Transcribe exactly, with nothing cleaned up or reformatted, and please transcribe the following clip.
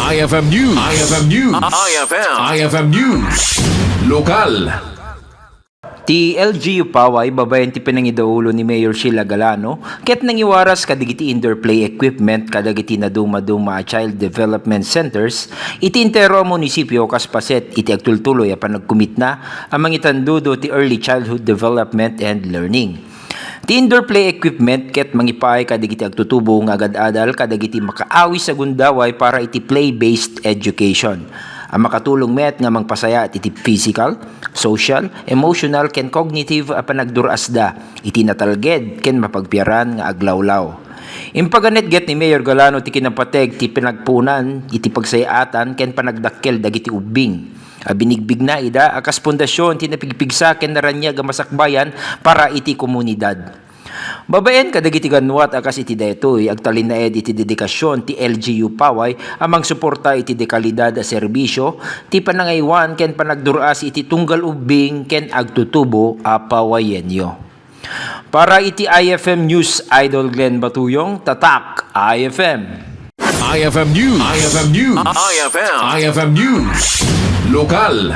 I F M News. I F M News. I F M. I F M News. Lokal. Ti L G U Paway, babaen ti pinangidaulo ni Mayor Sheila Galano, ket nangiwaras kadagiti indoor play equipment kadagiti nadumaduma a child development centers iti entero a munisipio kas paset iti agtultuloy a panagkumitna a mangitandudo ti early childhood development and learning. Ti indoor play equipment ket mangipaay kadagiti agtutubo nga agad-adal kadagiti makaawis a gundaway para iti play-based education a makatulong met nga mangpasayaat iti physical, social, emotional, ken cognitive a panagdur-asda iti natalged ken mapagpiaran nga aglawlaw. Impaganetget ni Mayor Galano ti kinapateg ti panagpuonan iti pagsayaatan ken panagdakkel dagiti ubbing a binigbigna ida a kas pundasyon ti napigpigsa ken naraniag a masakbayan para iti komunidad. Babaen kadagiti ganwat a kas iti daytoy, agtalinaed iti dedikasyon ti L G U Paway a mangsuporta iti dekalidad a serbisyo, ti panangaywan ken panagdur-as iti tunggal ubbing ken agtutubo a pawayenyo. Para iti I F M News, Idol Glenn Batuyong, Tatak I F M. I F M News. I F M News. I F M. I F M News. Lokal.